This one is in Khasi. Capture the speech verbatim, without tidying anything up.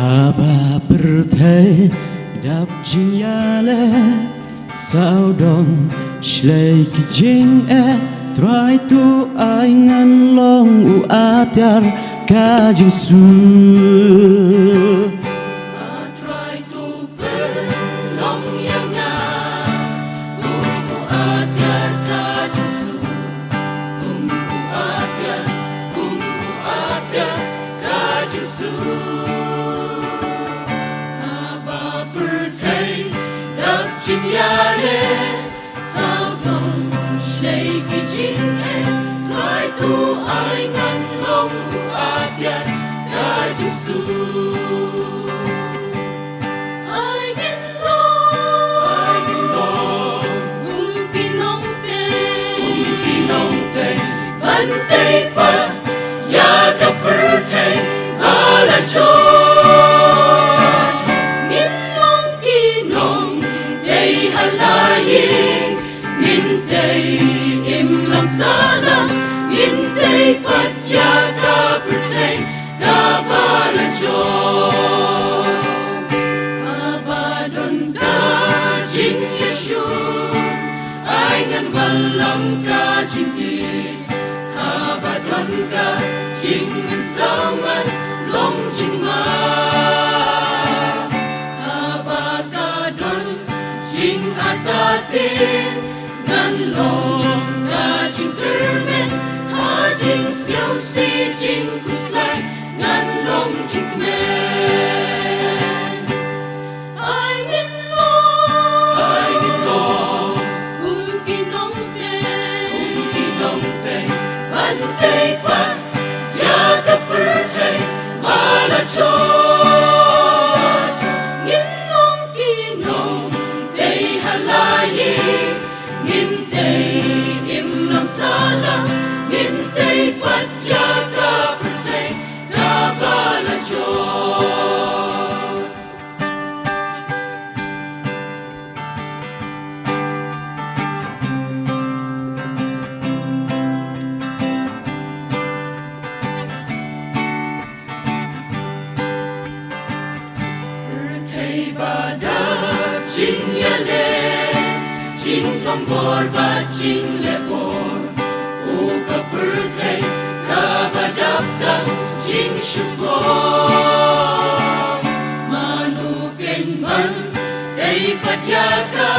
Haba pyrthei dap jingïaleh, sawdong shlei ki jingeh, Trai to ai ngan long u atiar ka jingsuk. Trai to pynlong ïa nga kum u atiar ka jingsuk, kum u atiar, kum u atiar ka jingsuk. Haba pyrthei dap jingïaleh, sawdong shlei ki jingeh, Trai to ai ngan long u atiar ka jingsuk. Ai ngan long, ai ngan long kum ki nongtei, kum ki nongtei, ban tei pat ïa ka pyrthei ba la jot. Ngin long ki nongtei ha la ïing, ngin tei im lang sahlang, ngin tei pat ïa ka pyrthei kaba la jot. Haba don ka jingïashun, ai ngan wallam ka jingïeit. Haba don ka jingmynsaw ngan long jingma. Haba ka don jingartatien ngan long ka jingkyrmen. Ha jingsngewsih jingkhuslai ngan long jingkmen. Ai ngin long, ai ngin long kum ki nongtei, kum ki nongtei, ban tei pat ïa ka pyrthei ba la jot. Ngin long ki nongtei ha la ïing, ngin tei im lang sahlang, ngin tei pat ïa ka pyrthei kaba la jot. Pyrthei ba dap jingïaleh, jingthombor bad jingleh bor. O ka pyrthei kaba dap tang jingshukor, mano keiñ ban tei pat ïa ka?